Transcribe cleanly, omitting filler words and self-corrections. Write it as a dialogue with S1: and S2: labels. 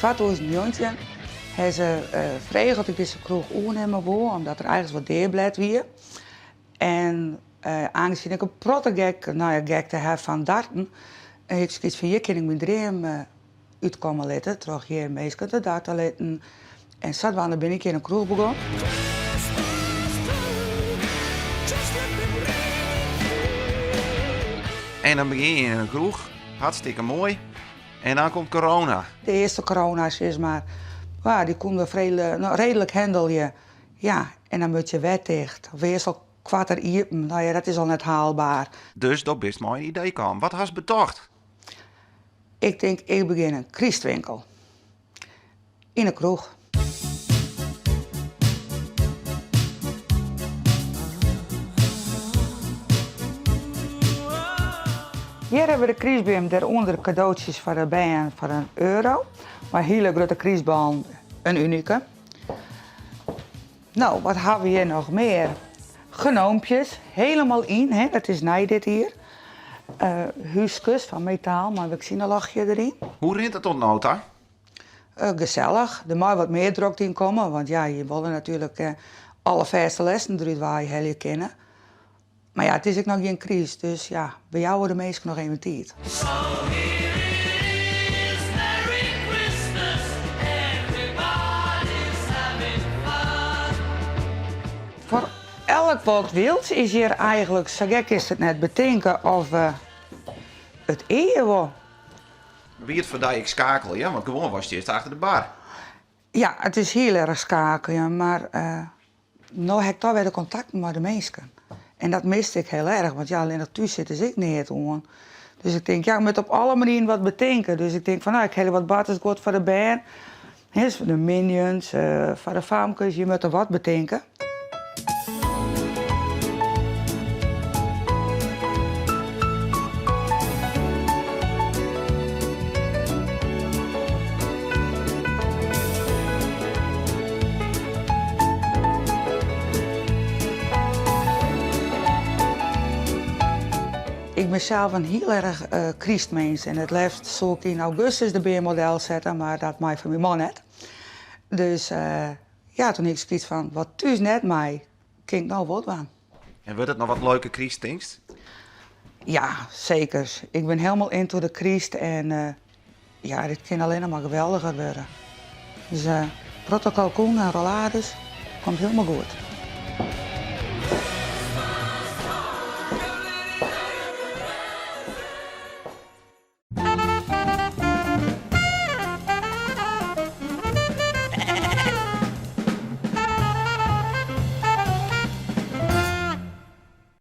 S1: 2019 ha se frege oft ik dizze kroech oernimme woe, omdat er eins wat deablêd wie. En oangezien ik in protte gek, no ja, gekte ha fan darten, hie ik sokyts fan hjir kin ik myn dream útkomme litte troch hjir minsken te darte litten. En sadwaande bin ik hjir in kroech begûn.
S2: En dan begjin je yn in kroech, hartstikke moai. En dan komt corona.
S1: De earste corona sis mar, dy koene we no, reedlik handelje. Ja, en dan moat je wer ticht. Of earst al koarter iepen. No ja, dat is al net haalbaar.
S2: Dus do bist mei in idee kaam. Wat hast betocht?
S1: Ik tink, ik begjin in krystwinkel. Yn 'e kroech. Hjir hawwe we de krystbeam, dêrûnder kadootsjes foar de bern foar in euro. Mei hiele grutte krystballen, in unike. No, wat hawwe we hjir noch mear? Gnoompjes, helemaal yn, hè, dat is nij dit jier. Uh, húskes fan metaal mei waksinelachje deryn.
S2: Hoe rint it oant no ta?
S1: Uh, gesellich. Der mei wat mear drokte yn komme, want ja, je wolle natuerlik uh, alle fêste lêsten derút wei helje kinne. Mar ja, it is ek noch gjin kryst, dus ja, we jouwe de minsken noch even tiid. Foar elk wat wils is hjir eigenlik, sa gek kinst it net betinke of it ea wol.
S2: Wie it foar dy ek skakeljen? Want gewoan watst earst achter de bar.
S1: Ja, it is hiel erch skakeljen, mar no ha ik toch wer de kontakten mei de minsken. En dat miste ik hiel erch, want ja, allinnich thús sitte is ek neat oan. Dus ik tink, ja, ik moat op alle manieren wat betinke. Dus ik tink fan, no, ik helje wat boartersguod foar de bern. Hè, de minions, foar de famkes, je moatte wat betinke. Ik bin sels in hiel erch krystmins en it leafst soe ik yn augustus de beam al delsette, mar dat mei fan myn man net. Dus ja, toen hie ik sokyts fan, wat thús net mei, kin ik no wol dwaan.
S2: En wurdt it noch wat leuke kryst, tinkst?
S1: Ja, seker. Ik bin helemaal into de kryst en ja, dit kin allinnich mar geweldiger wurde. Dus protte kalkoen en rollades, komt hielendal goed.